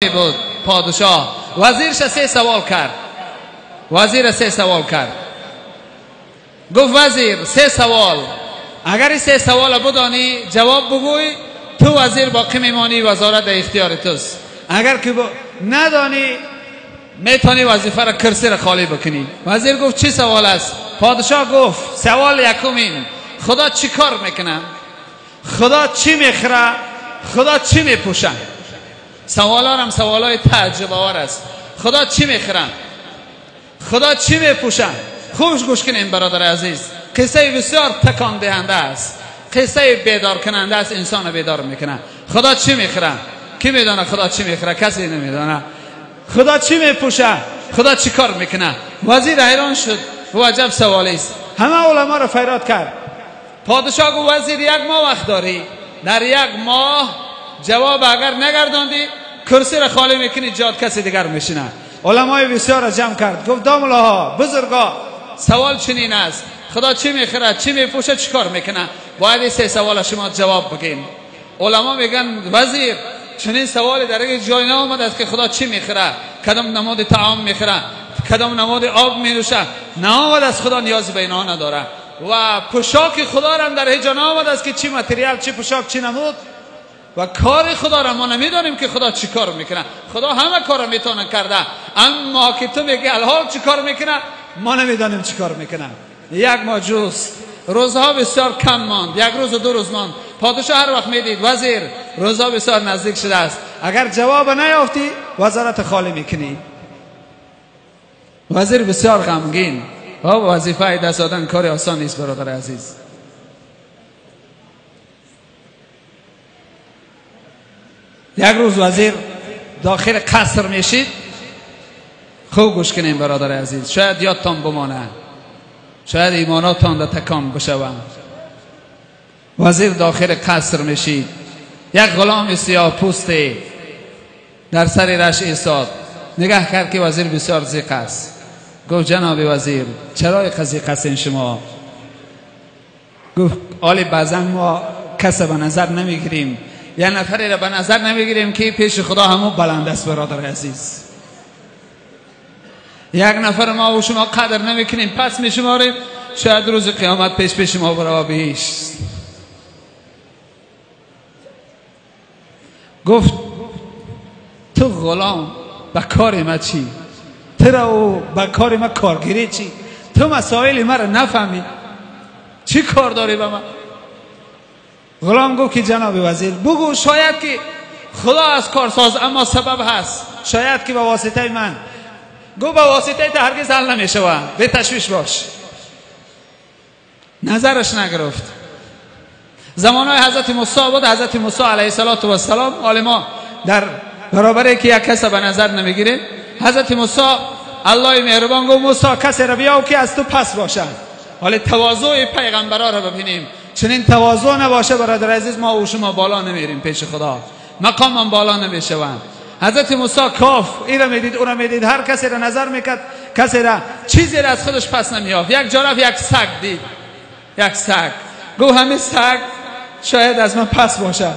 بود پادشاه وزیرش سه سوال کرد. وزیر سه سوال کرد. گفت وزیر سه سوال، اگر این سه سوال بدانی جواب بگوی تو وزیر باقی میمانی، وزارت در اختیار توست. اگر که ندانی میتونی وظیفه را کرسی را خالی بکنی. وزیر گفت چی سوال است؟ پادشاه گفت سوال یکمین، خدا چی کار میکنه؟ خدا چی میخوره؟ خدا چی میپوشه؟ سوالا هم سوالای تعجب آور است. خدا چی میخوره؟ خدا چی میپوشه؟ خوش گوش کنیم برادر عزیز، قصه بسیار تکان دهنده است، قصه بیدار کننده است، انسان بیدار میکنه. خدا چی میخوره؟ کی میدانه خدا چی میخوره؟ کسی نمیدانه. خدا چی میپوشه؟ خدا چی کار میکنه؟ وزیر حیران شد، و عجب سوالی است. همه علما را فریاد کرد. پادشاه گفت وزیر یک ماه وقت داری، در یک ماه جواب اگر نگرداندی کرسی را خالی میکنی، جاد کسی دیگر میشینه. علمای بسیار را جمع کرد، گفت داملاها بزرگا سوال چنین است، خدا چی میخوره، چی میپوشه، چی کار میکنه؟ باید این سه سوال شما جواب بگین. علما میگن وزیر چنین سوالی در یک جای نامد است که خدا چی میخوره، کدام نماد طعام میخوره، کدام نماد آب مینوشه، نامد از خدا نیازی به اینها نداره. و پوشاک خدا را هم در هیچ جا نامد است که چی متریال، چی پوشاک، چی نمود. و کار خدا را ما نمیدانیم که خدا چی کار میکنه. خدا همه کار را میتونه کرده، اما که تو میگی الحال چی کار میکنه ما نمیدانیم چی کار میکنه. یک ماه جست، روزها بسیار کم ماند، یک روز و دو روز ماند. پادشاه هر وقت میدید وزیر روزها بسیار نزدیک شده است، اگر جواب نیافتی وزارت خالی میکنی. وزیر بسیار غمگین. وظیفه دست دادن کار آسان نیست برادر عزیز. یک روز وزیر داخل قصر میشید. خوب گوش کنیم برادر عزیز، شاید یادتان بمانه، شاید ایماناتان در تکان بشوند. وزیر داخل قصر میشید، یک غلام سیاه پوست در سر رش ایستاد. نگاه کرد که وزیر بسیار ضیق است. گفت جناب وزیر چرا اینقدر ضیق هستین شما؟ گفت آلی بعضا ما کس به نظر نمیگیریم، یه نفری را به نظر نمیگیریم که پیش خدا همون بلند است. برادر عزیز یک نفر ما و شما قدر نمیکنیم، پس میشماریم، شاید روز قیامت پیش پیش ما برای بهشت. گفت تو غلام به کار ما چی؟ تو را به کار ما کارگیری چی؟ تو مسائل ما را نفهمی، چی کار داری به ما؟ غلام گفت که جناب وزیر بگو شاید که خدا از کارساز اما سبب هست، شاید که به واسطه من. گفت به واسطه ته هرگز حل نمیشوه، به تشویش باش. نظرش نگرفت. زمانهای حضرت موسی بود. حضرت موسی علیه السلام حال ما در برابر که یک کس به نظر نمیگیره، حضرت موسی الله مهربان گفت موسی کسی را بیاو که از تو پس باشه. حال تواضع پیغمبرا را ببینیم. چنین تواضع نباشه برادر عزیز ما و شما بالا نمیریم پیش خدا، مقامم بالا نمیشوند. حضرت موسی کاف این را میدید او را میدید، هر کسی را نظر میکرد، کسی را چیزی را از خودش پس نمیافت. یک جا رفت یک سگ دید، یک سگ. گفت همین سگ شاید از من پس باشه.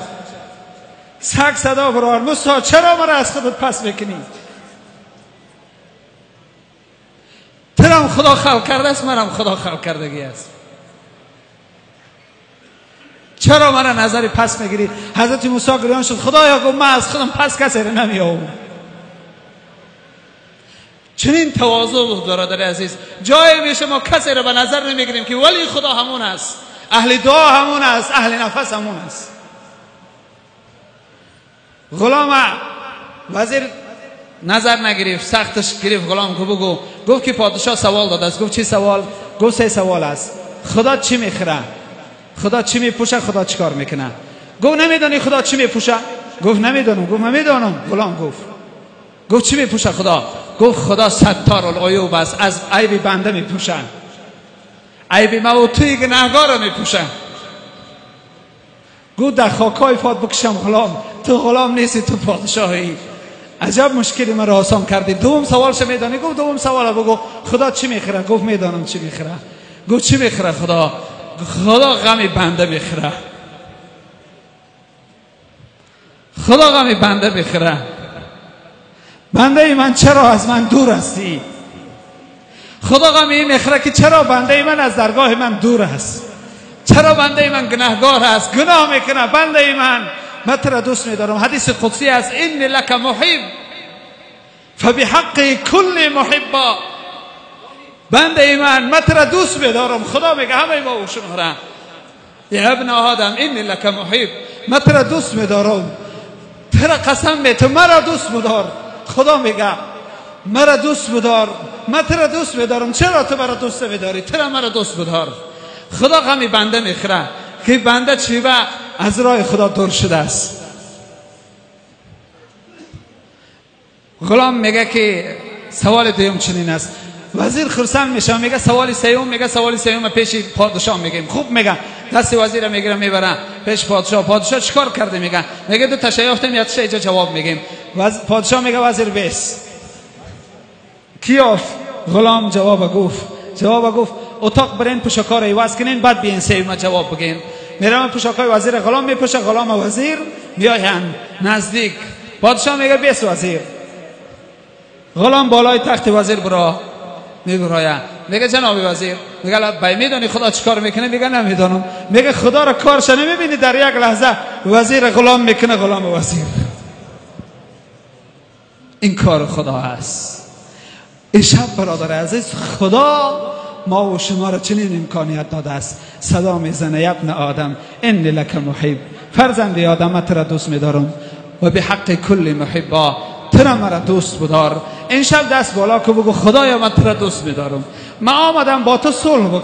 سگ صدا برآورد موسی چرا مرا از خودت پس میکنی؟ ترم خدا خلق کرده است، مرم خدا خلق کردگی است، چرا مرا نظری پس میگیری؟ حضرت موسی گریان شد، خدایا گفت من از خودم پس کسی را نمیآورم. چنین تواضع بود برادر عزیز. جایی میشه ما کسی را به نظر نمیگیریم که ولی خدا همون است، اهل دعا همون است، اهل نفس همون است. غلام وزیر نظر نگرفت، سختش گرفت. غلام گفت بگو. گفت که پادشاه سوال داده است. گفت چی سوال؟ گفت سه سوال است. خدا چی میخوره؟ خدا چی میپوشه؟ خدا چی کار میکنه؟ گفت نمیدانی خدا چی میپوشه؟ گفت نمیدانم. گفت من میدانم. غلام گفت. گفت چی میپوشه خدا؟ گفت خدا ستار العیوب است، از عیب بنده میپوشه، عیب ما و توی گناهگار را میپوشه. گفت در خاکای فات بکشم غلام، تو غلام نیستی، تو پادشاهی. عجب مشکلی من را آسان کردی. دوم سوالش میدانی؟ گفت دوم سوال بگو. خدا چی میخوره؟ گفت میدانم چی میخوره. گفت چی میخوره خدا؟ خدا غم بنده میخوره. خدا غم بنده بخره. بنده من چرا از من دور هستی؟ خدا غمی میخوره که چرا بنده من از درگاه من دور است؟ چرا بنده من گناهگار است؟ گناه میکنه. بنده من، من تو را دوست میدارم. حدیث قدسی است، این لک محب فبحق کل محبا. بنده من، من تو را دوست میدارم. خدا میگه همه ما و شما را، یا ابن آدم این لک محب، من تو را دوست میدارم، تو را قسم می، تو مرا دوست بدار. خدا میگه مرا دوست بدار، من تو را دوست میدارم. چرا تو مرا دوست میداری؟ تو را مرا دوست بدار. خدا غمی بنده میخوره که بنده چیوه از راه خدا دور شده است. غلام میگه که سوال دوم چنین است. وزیر خرسند میشه، میگه سوال سوم، میگه سوال سوم پیش پادشاه میگیم. خوب میگه، دست وزیر میگیره میبره پیش پادشاه. پادشاه چیکار کرده؟ میگه، میگه دو تا یافتم، یک تا اینجا جواب میگیم. پادشاه میگه وزیر بیس کیاف. غلام جواب گفت، جواب گفت اتاق برین پوشاکا رو عوض کنین، بعد بیاین سوم جواب بگین. میرم پوشاکای وزیر غلام میپوشه، غلام وزیر میاین نزدیک. پادشاه میگه بیس وزیر. غلام بالای تخت وزیر برا میبراید، میگه جناب وزیر، میگه بای میدونی خدا چیکار میکنه؟ میگه نمیدونم. میگه خدا را کارش نمیبینی؟ در یک لحظه وزیر غلام میکنه غلام وزیر. این کار خدا است. این شب برادر عزیز، خدا ما و شما را چنین امکانیت داده است. صدا میزنه ابن آدم ان لک محب، فرزند آدم تو را دوست میدارم و به حق کل محبا، تو را مرا دوست بدار. این شب دست بالا که بگو خدایا من تو را دوست میدارم، من آمدم با تو صلح بکنم.